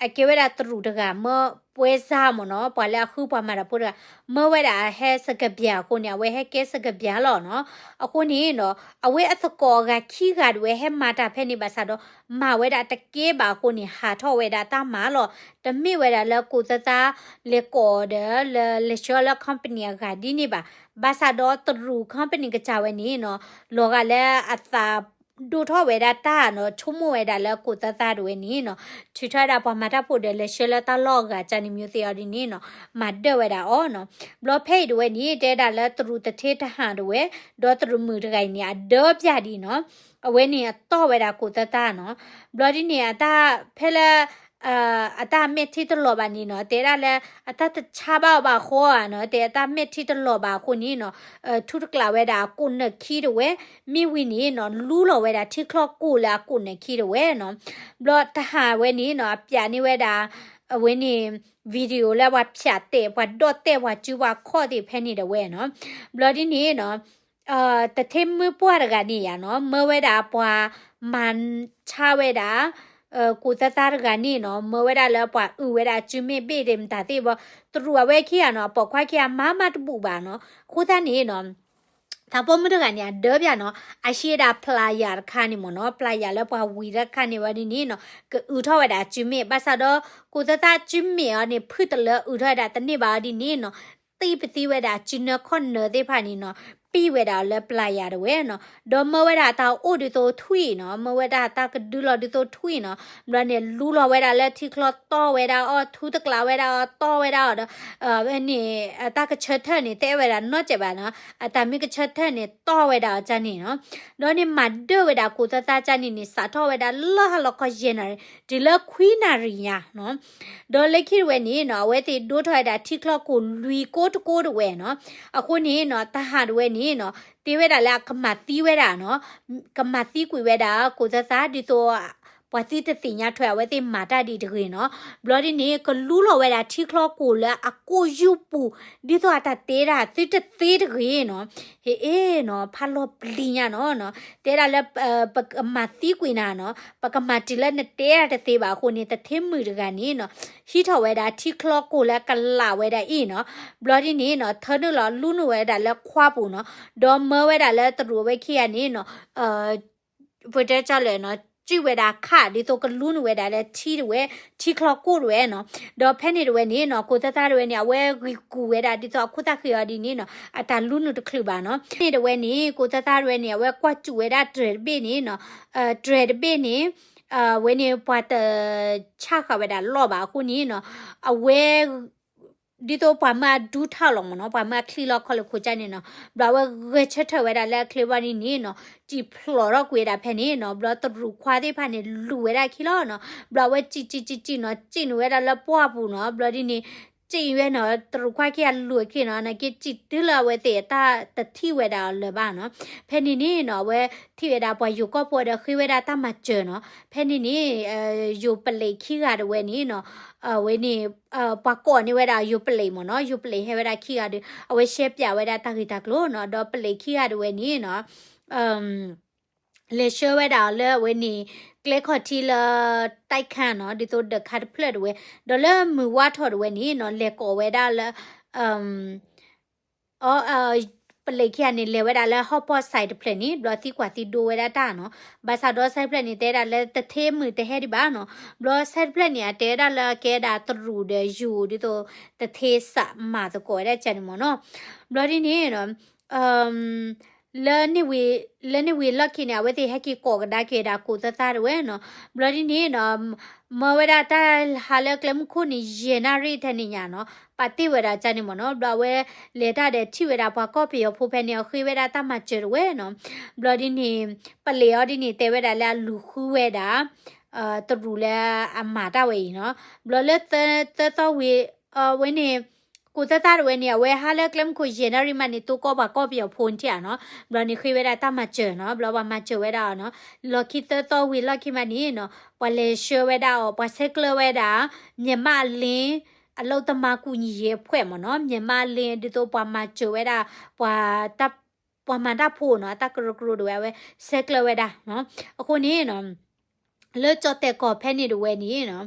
အကဲဝဲဒၣ်တရူးတဂၤ မၢ ပွဲစားမ့ၢ်နီၤ, ပှၤလၢအဃုပှၤမၤတၢ်ဖိတဂၤ, မၢဝဲဒၣ်ဟဲစကဘျံးအဃိန့ၣ် အဝဲဟဲကဲစကဘျံးလီၤနီၤ. အဃိန့ၣ်နီၤ အဝဲအသကိးအဂၤခံဂၤတဝဲ ဟဲမၤတၢ်ဖဲန့ၣ်ဘၣ်ဆၣ်ဒီး မၤဝဲဒၣ်တကဲဘၣ်အဃိန့ၣ် ဟးထီၣ်ဝဲဒၣ်တၢ်မၤလီၤ. တမ့ၢ်ဝဲဒၣ်လၢကိးသၢသါလဲၤကိးဒီး လၢလဲၤဆှၢလၢ company အဂၤဒ်န့ၣ်ဘၣ်. ဘၣ်ဆၣ်ဒီးတရူး company ကစၢ်ဝဲန့ၣ်နီၤ လီၤဂာ်လၢအသးဒိၣ်ထီၣ်ဝဲဒၣ်တၢ်နီၤ, ဆိကမိၣ်ဝဲဒၣ်လၢကိးသၢသါတဝဲန့ၣ်နီၤ ထုးထီၣ်ဝဲဒၣ်ပှၤမၤတၢ်ဖိဒီးလဲၤဆှၢလၢတၢ်လီၢ်အဂၤကန့ၣ် မျိုးသ့ၣ်အီၤဒ်န့ၣ်နီၤ မၤဒၢၣ်ဝဲဒၣ်အီၤနီၤ. ဘျီဖဲအံၤတဝဲန့ၣ် တဲဒၣ်လၢတရူးသူဌေးတဟၣ်တဝဲ ဒီးတရူးမုၣ်တဂၤအံၤန့ၣ် အဒၢပၠးဒ်နီၤ, အဝဲန့ၣ်အတီၢ်ဝဲဒၣ်ကိးသၢသါနီၤ. ဘျီဒ်န့ၣ် အတၢ်ဖဲလၢ အတၢ်မဲာ်ထံတလီၤဘၣ်န့ၣ်နီၤ, တဲဒၣ်လၢ အတၢ်တဆါဘၣ်အီၤဘၣ်ဃီဧါနီၤ, တဲအတၢ်မဲာ်ထံတလီၤဘၣ်အဃိန့ၣ်နီၤ ထူတကျးဝဲဒၣ်အကိးနၢၣ်ခံတဝဲ, မ့ၢ်ဝံၤန့ၣ်နီၤ လူလီၤဝဲဒၣ်ထံချီကိးလၢအကိးနၢၣ်ခံတဝဲနီၤ. ဘျီတဟၣ်ဝဲန့ၣ်နီၤ အပျးန့ၢ်ဝဲဒၣ် အဝဲန့ၣ် video လၢပှၤဖၠးတဲာ် ပှၤဒီၣ်တဲာ်ပှၤစုပှၤခီၣ်သ့ၣ်ဖဲန့ၣ်တဝဲနီၤ. ဘျီဒ်န့ၣ်နီၤ သူဌေးမုၣ်ပှၢ်တဂၤန့ၣ်ယါနီၤ မၢဝဲဒၣ်ပှၤမၤဆါဝဲဒၣ် ကိးသၢသါတဂၤန့ၣ်နီၤ မၢဝဲဒၣ်လၢပှၤအုးဝဲဒၣ်စုမ့ၣ်ဘ့ၣ်ဒ်မတၤသ့ၣ်ဘီ, တရူးအဝဲခံဂၤနီၤ အပိာ်ခွါခံဂၤမၤမၤတဘူၣ်ဘၣ်နီၤ. အဃိသတးန့ၣ်နီၤ သးပှၢ်မုၣ်တဂၤန့ၣ် အဒၢပၠးနီၤ အဟံးဝဲဒၣ် ပျာယာ တခါန့ၣ်မ့ၢ်နီၤ, ပျာယာ လၢပှၤဝံၤတခါန့ၣ်ဝဲဒ်န့ၣ်နီၤ ကအုးထီၣ်ဝဲဒၣ်စုမ့ၣ်, ဘၣ်ဆၣ်ဒီး ကိးသၢသါစုမ့ၣ်အီၤန့ၣ် ဖုၣ်တလၢအုးထီၣ်ဝဲဒၣ်တန့ၢ်ဘၣ်အီၤဒ်န့ၣ်နီၤ သံပသံဝဲဒၣ်စုနၢခီၣ်နၢသ့ၣ်တဖၣ်န့ၣ်နီၤ ပံၢ်ဝဲဒၣ်အီၤလၢ ပျာယာ တဝဲနီၤ. ဒီးမၢဝဲဒၣ်တၢ်အိၣ်ဒ်သိးထွံၣ်နီၤ, မၢဝဲဒၣ်တၢ်ကဒုလီၤဒ်သိးထွံၣ်နီၤ. ဘျီန့ၣ် လူလီၤဝဲဒၣ်လၢထံချီတီၢ်ဝဲဒၣ်အီၤ, ထူတကျးဝဲဒၣ်အီၤ, တီၢ်ဝဲဒၣ်အီၤဒီး ဝဲန့ၣ် အတၢ်ကဆၢထၢၣ်န့ၣ် တဲဝဲဒၣ်နီတစဲးဘၣ်နီၤ, အတၢ်မ့ၢ်ကဆၢထၢၣ်န့ၣ် တီၢ်ဝဲဒၣ်အီၤကန့ၣ်နီၤ. ဒီးန့ၣ်မၤဒၢၣ်ဝဲဒၣ်ကိးသၢသါကန့ၣ်န့ၣ် စးထီၣ်ဝဲဒၣ်လၢဟါလီၤခီယဲၢ်နၣ်ရံၣ် တုၤလၢခွံနၣ်ရံၣ်ညါနီၤ. ဒီးလၢခံတဝဲန့ၣ်နီၤ အဝဲသ့ၣ်ဒိးထီၣ်ဝဲဒၣ်ထံချီကိးလွံၢ်ကိးတကိးတဝဲနီၤ. အဃိန့ၣ်နီၤ တၢ်ဟးတဝဲန့ၣ်နီၤ တ့ဝဲဒၣ်လၢအကမၤသံဝဲဒၣ်နီၤ, ကမၤသံကွံာ်ဝဲဒၣ် ကိးသၢသါ ဒ်သိး ပှၤသုတသ့ၣ်ညါထွဲ အဝဲသ့ၣ်မၤတၢ်ဒ်တဂ့ၤနီၤ. ဘျီဒ်န့ၣ် ကလူလီၤဝဲဒၣ်ထံချီကိးလၢအကိးယူၢ်ပူၤ ဒ်သိးအတၢ်တဲဒၣ် သုတသ့တဂ့ၤနီၤ. ဟ့ၣ်နီၤ ဖးလီၤပျံၤညါနီၤနီၤ, တဲဒၣ်လၢ ပကမၤသံကွံာ်နၤနီၤ, ပကမၤတုၤလၢနတဲဒၣ်တသ့ဘၣ်အဃိန့ၣ် သူဌေးမုၣ်တဂၤန့ၣ်နီၤ ဟံးထီၣ်ဝဲဒၣ်ထံချီကိးလၢကလးဝဲဒၣ်အံၤနီၤ. ဘျီဒ်န့ၣ်နီၤ ထၢနုာ်လီၤလူနုာ်ဝဲဒၣ်လၢခွါပူၤနီၤ, ဒီးမၢဝဲဒၣ်လၢတရူးအဝဲခံဂၤန့ၣ်နီၤ ပတဲကၠီလၢနီၤ စုၣ်ဝဲဒၣ်ခး ဒ်သိးကလူနုာ်ဝဲဒၣ်လၢထံတဝဲ ထံချီကိးတဝဲနီၤ. ဒီးဖဲန့ၣ်တဝဲန့ၣ်နီၤ ကိးသၢသါတဝဲန့ၣ် အဝဲဂံၢ်ကူၣ်ဝဲဒၣ် ဒ်သိးအခိၣ်သၣ်ဃံအီၤဒ်န့ၣ်နီၤ အတၢ်လူနုာ်တချုးဘၣ်နီၤ. ဖဲန့ၣ်တဝဲန့ၣ် ကိးသၢသါတဝဲန့ၣ် အဝဲကွၢ်စူၣ်ဝဲဒၣ်တြဲၤတဘ့ၣ်န့ၣ်နီၤ, တြဲၤတဘ့ၣ်န့ၣ် ဝဲန့ၣ် ပှၤတဆၣ်ဃာ်ဝဲဒၣ်လီၢ်ဘၣ်အဃိန့ၣ်နီၤ အဝဲ ဒ်သိးပှၤမၢအဒူထီၣ်လီၤမ့ၢ်နီၤ, ပှၤမၢအချံလီၤခီလၢခိၣ်ကၢ်န့ၣ်နီၤ, ဘျီအဝဲဂဲၤဆၢထၢၣ်ဝဲဒၣ်လၢအချ့ဘၣ်ဒ်န့ၣ်နီၤ, စံၣ်ဖျိးထီၣ်ကွံာ်ဝဲဒၣ်ဖဲန့ၣ်နီၤ, ဘျီတရူးခွါသ့ၣ်တဖၣ်န့ၣ် လူၤဝဲဒၣ်ခံလီၤနီၤ, ဘျီအဝဲစံၣ်စံၣ်စံၣ်စံၣ်နီၤ, စံၣ်နုာ်ဝဲဒၣ်လၢပှၢ်ပူၤနီၤ, ဘျီဒ်န့ၣ် စံၣ်ဝဲနီၤ, တရူးခွါခံဂၤလူၤအခံနီၤ, နာ်က့စံၣ်တုၤလၢအဝဲသ့ၣ်အတၢ်တထံၣ်ဝဲဒၣ်အီၤလၢၤဘၣ်နီၤ, ဖဲန့ၣ်န့ၣ်နီၤ, အဝဲထံၣ်ဝဲဒၣ်ပှၤယိၤကီၢ်ဖိဒီးဃ့ဝဲဒၣ်တၢ်မၤစၢၤနီၤ, ဖဲန့ၣ်န့ၣ် ယိၤပလံးခံဂၤတဝဲန့ၣ်နီၤ, အဝဲန့ၣ် ပှၤကိးန့ၢ်ဝဲဒၣ်ယိၤပလံးမ့ၢ်နီၤ, ယိၤပလံးဟဲဝဲဒၣ်ခံဂၤဒီး အဝဲရှဲပၠးဝဲဒၣ်တၢ်ဂ့ၢ်တၢ်ကျိၤနီၤ, ဒီးပလံးခံဂၤတဝဲန့ၣ်နီၤ, လဲၤဆှၢဝဲဒၣ်အီၤလၢအဝဲန့ၣ် ကျဲခီၣ်ထံးလၢ တၢ်ခၣ်နီၤ, ဒ်သိးဒၢးခါတဖျၢၣ်တဝဲ, ဒီးလၢမုၢ်ဝါထီၣ်တဝဲန့ၣ်နီၤ, လဲၤကိးဝဲဒၣ်လၢ အ ပလံးခံဂၤန့ၣ် လဲၤဝဲဒၣ်လၢဟီၣ်ဖီၣ်စဲးတဖျၢၣ်န့ၣ်, ဘျီသံကွၢ်သံဒိဝဲဒၣ်တၢ်နီၤ, ဘၣ်ဆၣ်ဒီးစဲးတဖျၢၣ်န့ၣ် တဲဒၣ်လၢတထ့မုၣ်တဟဲဒံးဘၣ်နီၤ, ဘျီစဲးတဖျၢၣ်န့ၣ် အတဲဝဲဒၣ်လၢကဲဒၣ်တရူးဒီးယိၤ ဒ်သိးတထ့စးမၤသကိးဝဲဒၣ်ကန့ၣ်မ့ၢ်နီၤ, ဘျီဒ်န့ၣ်နီၤ လၢန့ၣ်ဝံၤလီၢ်ခံန့ၣ် အဝဲသ့ၣ်ဟဲက့ၤကိးကဒါက့ၤဒၣ်ကိးသၢသၢတဝဲနီၤ, ဘျီဒ်န့ၣ်နီၤ မၢဝဲဒၣ်တၢ်ဟးလၢကျဲမုၢ်ခိၣ်န့ၣ် ယဲၢ်နၣ်ရံၣ်ထဲန့ၣ်ညါနီၤ, ပာ်တ့ၢ်ဝဲဒၣ်ကန့ၣ်မ့ၢ်နီၤ, ဘျီအဝဲလဲၤတၢ်ဒီးထံၣ်ဝဲဒၣ်ပှၤကီၢ်ပယီၤဖိဖဲန့ၣ် အဃ့ဝဲဒၣ်တၢ်မၤစၢၤတဝဲနီၤ, ဘျီဒ်န့ၣ် ပလံးအီၤဒ်န့ၣ် တဲဝဲဒၣ်လၢအလူၤဃုဝဲဒၣ် တရူးလၢအမၤတၢ်ဝဲအံၤနီၤ, ဘျီလၢသၢသီဝံၤ ဝဲန့ၣ် ကိးသၢသၢတဝဲန့ၣ် အဝဲဟးလၢကျဲမုၢ်ခိၣ်ယဲၢ်နၣ်ရံၣ်မးန့ၣ် တိၢ်ကီၢ်ပှၤကီၢ်ပယီၤဖိန့ၣ်ဧါနီၤ, ဘျီန့ၣ်ဃ့ဝဲဒၣ်တၢ်မၤစၢၤနီၤ, ဘျီပှၤမၤစၢၤဝဲဒၣ်အီၤနီၤ, လီၢ်ခံသၢသီဝံၤလီၢ်ခံမးန့ၣ်နီၤ, ပှၤလဲၤဆှၢဝဲဒၣ်အီၤ ပှၤဆဲးကျၢဝဲဒၣ် မြန်မာ့လင်း အလုပ်သမားကူညီရေးအဖွဲ့မ့ၢ်နီၤ, မြန်မာ့လင်း ဒ်သိးပှၤမၤစၢၤဝဲဒၣ် ပှၤ ပှၤမၤတၢ်ဖိနီၤ, အတၢ်ကရၢကရိတဝဲ အဝဲဆဲးကျၢဝဲဒၣ်နီၤ, အဃိန့ၣ်နီၤ လၢကၠီၣ်တဲၣ်ကီၢ်ဖဲန့ၣ်တဝဲန့ၣ်နီၤ,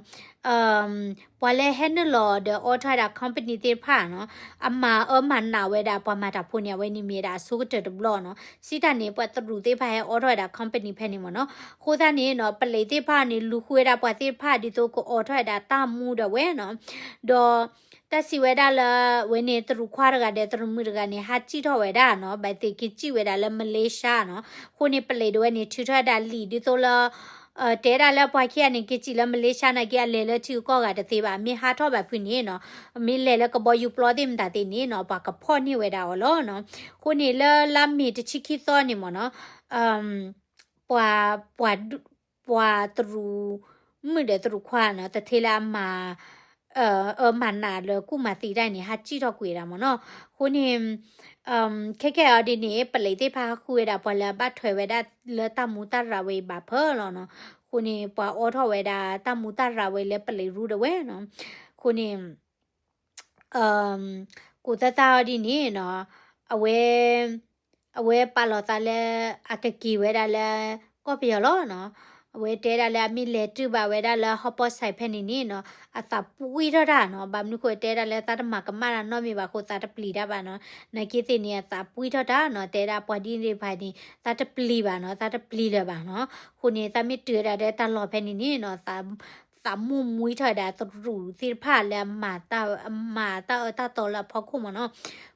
ပှၤလၢဟဲနုာ်လီၤဒီးအိးထီၣ်ဝဲဒၣ် company သ့ၣ်တဖၣ်နီၤ, အမၤအၢမၤနးဝဲဒၣ်ပှၤမၤတၢ်ဖိန့ၣ် အဝဲန့ၣ်မ့ၢ်ဝဲဒၣ် အဆိကတၢၢ်တဘျီနီၤ. စံးတၢ်န့ၣ် ပှၤတရူးသ့ၣ်တဖၣ်ဟဲအိးထီၣ်ဝဲဒၣ် company ဖဲန့ၣ်မ့ၢ်နီၤ. အဃိသတးန့ၣ်နီၤ ပလံးသ့ၣ်တဖၣ်န့ၣ် လူၤဃုဝဲဒၣ်ပှၤသ့ၣ်တဖၣ် ဒ်သိးကအိးထီၣ်ဝဲဒၣ်တၢ်မူဒီးဝဲနီၤ. ဒီး တၢ်စံးဝဲဒၣ်လၢ ဝဲန့ၣ်တရူးခွါတဂၤဒီးတရူးမုၣ်တဂၤန့ၣ် ဟးစံၣ်ထီၣ်ဝဲဒၣ်နီၤ, ဘၣ်သ့ၣ်က့ၤစံၣ်ဝဲဒၣ်လၢ Malaysia နီၤ. အဃိန့ၣ် ပလံးတဝဲန့ၣ် ထုးထီၣ်ဝဲဒၣ်လံာ်ဒ်သိးလၢ တဲဒၣ်လၢပှၤခံဂၤန့ၣ် က့ၤစံၣ်လၢ Malaysia နာ်က့ အလဲၤလၢထံဂုၤကီၢ်ဂၤတသ့ဘၣ်, မ့ၢ်ဟးထီၣ်ဘၣ်ဖုန့ၣ်နီၤ, မ့ၢ်လဲၤလၢကဘီယူၤပျီသ့ၣ်မတၤသ့ၣ်န့ၣ်နီၤ ပှၤကဖီၣ်န့ၢ်ဝဲဒၣ်အီၤလီၤနီၤ. အဃိန့ၣ်လၢလါမ့ၤတဆံခံသီန့ၣ်မ့ၢ်နီၤ, ပှၤ ပှၤ ပှၤတရူးမုၣ်ဒီးတရူးခွါနီၤ တထ့လၢအမၤ အၢမၤနးလၢကူၣ်မၤသံတၢ်န့ၣ် ဟးစံၣ်ထီၣ်ကွံာ်ဝဲဒၣ်မ့ၢ်နီၤ. အဃိန့ၣ် ခဲကဲအီၤဒ်န့ၣ် ပလံးသ့ၣ်တဖၣ်ဟးဃုဝဲဒၣ်ပှၤလၢအဘၣ်ထွဲဝဲဒၣ်လၢတၢ်မူတၢ်ရၤဝဲအံၤဘၣ်ဖၢလီၤနီၤ. အဃိန့ၣ် ပှၤအိးထီၣ်ဝဲဒၣ်တၢ်မူတၢ်ရၤဝဲလၢပလံးရူဒၣ်ဝဲနီၤ. အဃိန့ၣ် ကိးသတးအီၤဒ်န့ၣ်နီၤ, အဝဲ အဝဲပာ်လီၤသးလၢ အကက့ၤဝဲဒၣ်လၢ ကီၢ်ပယီၤလီၤနီၤ. အဝဲတဲဒၣ်လၢအမ့ၢ်လဲၤတုၤဘၣ်ဝဲဒၣ်လၢ ဟီၣ်ပီၣ်စဲးဖဲန့ၣ်န့ၣ်နီၤ အသးပှံၢ်ထီၣ်တၢ်နီၤ. ဘၣ်မနုၤဃိတဲဒၣ်လၢသးတမၤကမၣ်တၢ်နီတမံၤဘၣ်အဃိ သးတပျံၤတၢ်ဘၣ်နီၤ. နာ်က့သ့ၣ်န့ၣ် အသးပှံၢ်ထီၣ်တၢ်နီၤ, တဲဒၣ်ပှၤဒ်န့ၣ်တဖၣ်န့ၣ် သးတပျံၤဘၣ်နီၤ, သးတပျံၤလၢၤဘၣ်နီၤ. အဃိန့ၣ် သးမ့ၢ်တုၤဝဲဒၣ်လၢတၢ်လီၢ်ဖဲန့ၣ်န့ၣ်နီၤ သးမိၢ်မှံထီၣ်ဝဲဒၣ်တရူးသ့ၣ်တဖၣ်လၢအမၤတၢ်အၢတၢ်သီလၢအဖီခိၣ်မ့ၢ်နီၤ.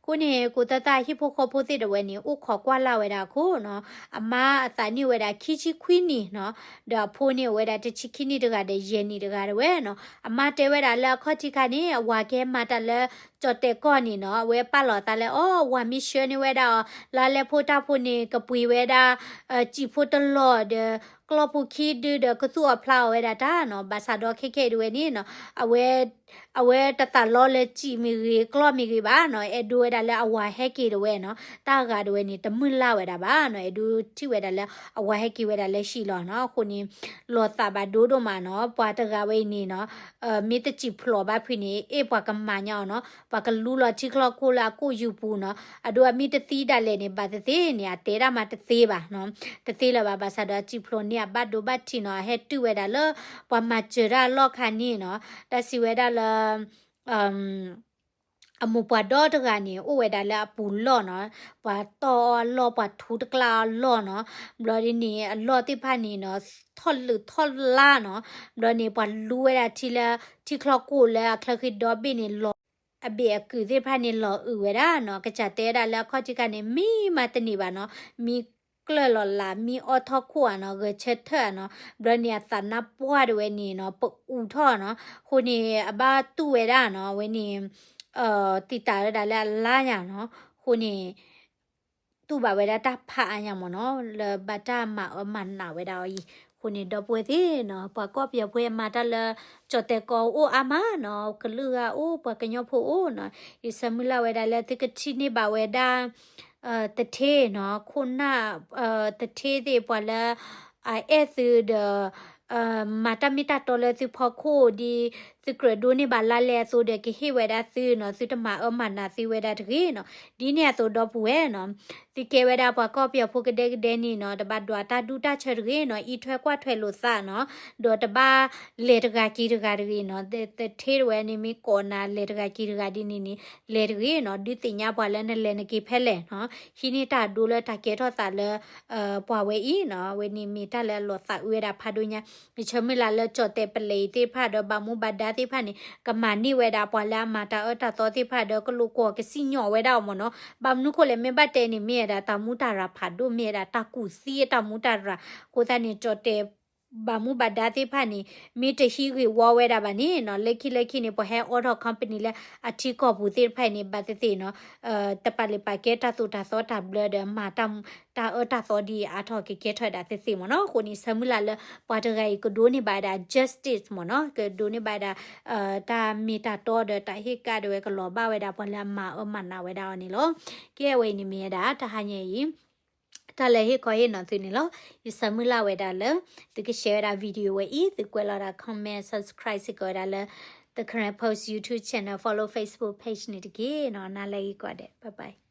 အဃိန့ၣ် ကိးသတးဟံၣ်ဖိဃီဖိသ့ၣ်တဝဲန့ၣ် အိၣ်ခိးကွၢ်လၢ်ဝဲဒၣ်အခိၣ်နီၤ, အမါအသးနံၣ်အိၣ်ဝဲဒၣ်ခံဆံခွံနံၣ်နီၤ, ဒီးအဖိန့ၣ်အိၣ်ဝဲဒၣ်တဆံခံနံၣ်တဂၤဒီးယဲၢ်နံၣ်တဂၤတဝဲနီၤ. အမါတဲဝဲဒၣ်လၢအခီၣ်ထံးခါန့ၣ် အဝၤကဟဲမၤတၢ်လၢကၠီၣ်တဲၣ်ကီၢ်န့ၣ်နီၤ, အဝဲပာ်လီၤသးလၢအီၤ အဝၤမ့ၢ်ဆှၢန့ၢ်ဝဲဒၣ်အီၤ လါလဲဖိတၢ်ဖိန့ၣ် ကပှ့ၤဝဲဒၣ် စံာ်ဖိတလီၢ်ဒီး ကျီၢ်ဖိခံဒုဒီး ကသူၣ်အီၣ်ဖျါအီၣ်ဝဲဒၣ်တၢ်နီၤ. ဘၣ်ဆၣ်ဒီးခဲခဲအံၤတဝဲန့ၣ်နီၤ အဝဲ အဝဲတသးလီလၢစံာ်မ့ၢ်ဂ့ၤ ကျီၢ်မ့ၢ်ဂ့ၤဘၣ်နီၤ, အဲၣ်ဒိးဝဲဒၣ်လၢအဝၤဟဲက့ၤတဝဲနီၤ, တၢ်ဂၤတဝဲန့ၣ် တမုၢ်လၢ်ဝဲဒၣ်ဘၣ်နီၤ, အဲၣ်ဒိးထံၣ်ဝဲဒၣ်လၢအဝၤဟဲက့ၤဝဲဒၣ်လၢဟံၣ်လီၤနီၤ. အဃိန့ၣ် လီၤသးဘၣ်ဒိဒိၣ်မးနီၤ, ပှၤတဂၤဝဲအံၤန့ၣ်နီၤ မ့ၢ်တစံာ်ဖျိးဘၣ်ဖုန့ၣ် အ့ၣ်ပှၤကမၤညါအီၤနီၤ, ပှၤကလူလီၤထံချီခိၣ်လၢအကိာ်ယူၤပူၤနီၤ, အဒိ အမ့ၢ်တသံဒၣ်လဲာ်န့ၣ် ဘၣ်သ့ၣ်သ့ၣ်န့ၣ် အတဲဒၣ်မးတသ့ဘၣ်နီၤ, တသ့လၢၤဘၣ်. ဘၣ်ဆၣ်ဒီးစံာ်ဖျိးန့ၢ်အဘၣ်ဒိဘၣ်ထံးနီၤ, အဟဲတုၤဝဲဒၣ်လၢ ပှၤမၤစၢၤတၢ်အလီၢ်ခါန့ၣ်နီၤ, တၢ်စံးဝဲဒၣ်လၢ အမိၢ်ပှၢ်ဒီတဂၤန့ၣ် အိၣ်ဝဲဒၣ်လၢအပူၤလီၢ်နီၤ, ပှၤတီၢ်အီၤအလီၢ် ပှၤထူတကျါအီၤအလီၢ်နီၤ, ဘျီဒ်န့ၣ် အလီၢ်သ့ၣ်တဖၣ်န့ၣ်နီၤ ထီၣ်လုးထီၣ်လါနီၤ, ဘျီန့ၣ် ပှၤလူဝဲဒၣ်ထံလၢ ထံချီခိၣ်လၢအချၢဃံဒီဘ့ၣ်န့ၣ်လီၤ, အဘ့ၣ်အကုာ်သ့ၣ်တဖၣ်န့ၣ်လီၤအုးဝဲဒၣ်နီၤ, ကစၢ်တဲဝဲဒၣ်လၢအခီၣ်ထံးခါန့ၣ် မံမၤတန့ၢ်ဘၣ်နီၤ, မံကျၢၢ်လီၤလး မံအီထီၣ်ခိၣ်ဧါနီၤ, ဂဲၤဆၢထၢၣ်ဧါနီၤ, ဘျီန့ၣ် အသးနါပှၢ်တဝဲန့ၣ်နီၤ ပအူးထီၣ်နီၤ, အဃိန့ၣ် အဘၣ်တူၢ်ဝဲဒၣ်နီၤ, အဝဲန့ၣ် တံာ်တာ်ဝဲဒၣ်လၢအလါညါနီၤ, အဃိန့ၣ် တူၢ်ဘၣ်ဝဲဒၣ်တၢ်ဖးအါညါမ့ၢ်နီၤ, လၢဘၣ်တၢ်မၤအၢမၤနးဝဲဒၣ်အီၤအံၤ, အဃိန့ၣ် ဒီပုၢ်ဝဲၢ်သ့ၣ်နီၤ, ပှၤကီၢ်ပယီၤဖိအမၤတၢ်လၢ ကၠီၣ်တဲၣ်ကီၢ်အိၣ်အါမးနီၤ, ကလုာ်ဂၤအိၣ်, ပှၤကညီဖိအိၣ်နီၤ, ယဆၢမုၢ်လၢ်ဝဲဒၣ်လၢသုကထံၣ်န့ၢ်ဘၣ်ဝဲဒၣ် တထ့နီၤ, ခိၣ်နၢ် တထ့သ့ၣ်ပှၤလၢ အအဲၣ်သုဒီး မၤတၢ်မ့ၢ်တၢ်တီလၢသုဖီခိၣ်ဒ် သုကြၢးဒိးန့ၢ်ဘၣ်လါလဲအသိးဒီး ကဟ့ၣ်ဝဲဒၣ်သုနီၤ, သုတမၤအၢမၤနးသ့ဝဲဒၣ်တဂ့ၤနီၤ, ဒ်န့ၣ်အသိးဒီပုၢ်ဝဲၢ်နီၤ, သုကဲဝဲဒၣ်ပှၤကီၢ်ပယီၤဖိကဒဲကဒဲန့ၣ်နီၤ, တဘၣ်ဒွးတၢ်ဒူတၢ်ဆၢတဂ့ၤနီၤ, အံးထွဲကွၢ်ထွဲလိာ်သးနီၤ, ဒီးတဘၣ်လဲၤတဂၤက့ၤတဂၤတဂ့ၤနီၤ, တထ့တဝဲန့ၣ် မ့ၢ်ကိးနၤလဲၤတဂၤက့ၤတဂၤဒ်န့ၣ်န့ၣ် လဲၤတဂ့ၤနီၤ, ဒုးသ့ၣ်ညါပှၤလၢနလဲၤနက့ၤဖဲလဲၣ်နီၤ, ဟံးန့ၢ်တၢ်ဒိလၢတၢ်ကဲထီၣ်သးလၢ ပှၤဝဲအံၤနီၤ, အဝဲန့ၣ်မ့ၢ်တၢ်လၢအလီၤသးအုးဝဲဒၣ်ဖးဒိၣ်ညါ, ယဆၢမုၢ်လၢ်လၢကၠီၣ်တဲၣ်ပလံးသ့ၣ်တဖၣ်ဒီးဘၣ်မူဘၣ်ဒါသ့ၣ်တဖၣ်န့ၣ် ကမၤန့ၢ်ဝဲဒၣ်ပှၤလၢအမၤတၢ်အၢတၢ်သီသ့ၣ်တဖၣ်ဒီး ကလိာ်ကွီၢ်ကစံၣ်ညီၣ်ဝဲဒၣ်အီၤမ့ၢ်နီၤ, ဘၣ်မနုၤဃိလဲၣ် မ့ၢ်ဘၣ်တဲန့ၣ် မ့ၢ်ဝဲဒၣ်တၢ်မူတၢ်ရၤဖးဒိၣ် မ့ၢ်ဝဲဒၣ်တၢ်ကူၣ်သံအတၢ်မူတၢ်ရၤ, အဃိသတးန့ၣ် ကၠီၣ်တဲၣ် ဘၣ်မူဘၣ်ဒါသ့ၣ်တဖၣ်န့ၣ် မ့ၢ်တဟံးဂ့ၢ်ဝီဝဲဒၣ်ဘၣ်န့ၣ်နီၤ, လၢခံလၢခံန့ၣ် ပှၤဟဲအိးထီၣ် company လၢအထံကီၢ်ပူၤသ့ၣ်တဖၣ်န့ၣ် ဘၣ်သ့ၣ်သ့ၣ်နီၤ, တပာ်လုၢ်ပာ်ကဲတၢ်သိၣ်တၢ်သီတၢ်ဘျၢဒီး မၤတၢ်အၢတၢ်သီဒ်အါထီၣ်ကကဲထီၣ်ဝဲဒၣ်သ့ၣ်သ့ၣ်မ့ၢ်နီၤ, အဃိန့ၣ် ဆၢမုၢ်လၢ်လၢ ပှၤတဂၤအံၤကဒိးန့ၢ်ဘၣ်ဝဲဒၣ် justice မ့ၢ်နီၤ, ကဒိးန့ၢ်ဘၣ်ဝဲဒၣ် တၢ်မ့ၢ်တၢ်တီဒီးတၢ်ဟ့ၣ်ကၣ်ဒၣ်ဝဲ ကလီၤဘၣ်ဝဲဒၣ်ပှၤလၢအမၤအၢမၤနးဝဲဒၣ်အီၤန့ၣ်လီၤ. ကဲဝဲအံၤန့ၣ်မ့ၢ်ဝဲဒၣ် တဟါညါအံၤ တၢ်လၢဟ့ၣ်ခီဟ့ၣ်နီၤသုန့ၣ်လီၤ. ယဆၢမုၢ်လၢ်ဝဲဒၣ်လၢ သုက share ဝဲဒၣ် video ဝဲအံၤ, သုကွဲးလီၤဒၣ် comment, subscribe စ့ၢ်ကီးဝဲဒၣ်လၢ The Karen Post YouTube channel, follow Facebook page န့ၣ်တက့ၢ်နီၤ. နၤလၢအဂ့ၤကိးဂၤဒဲး, bye bye.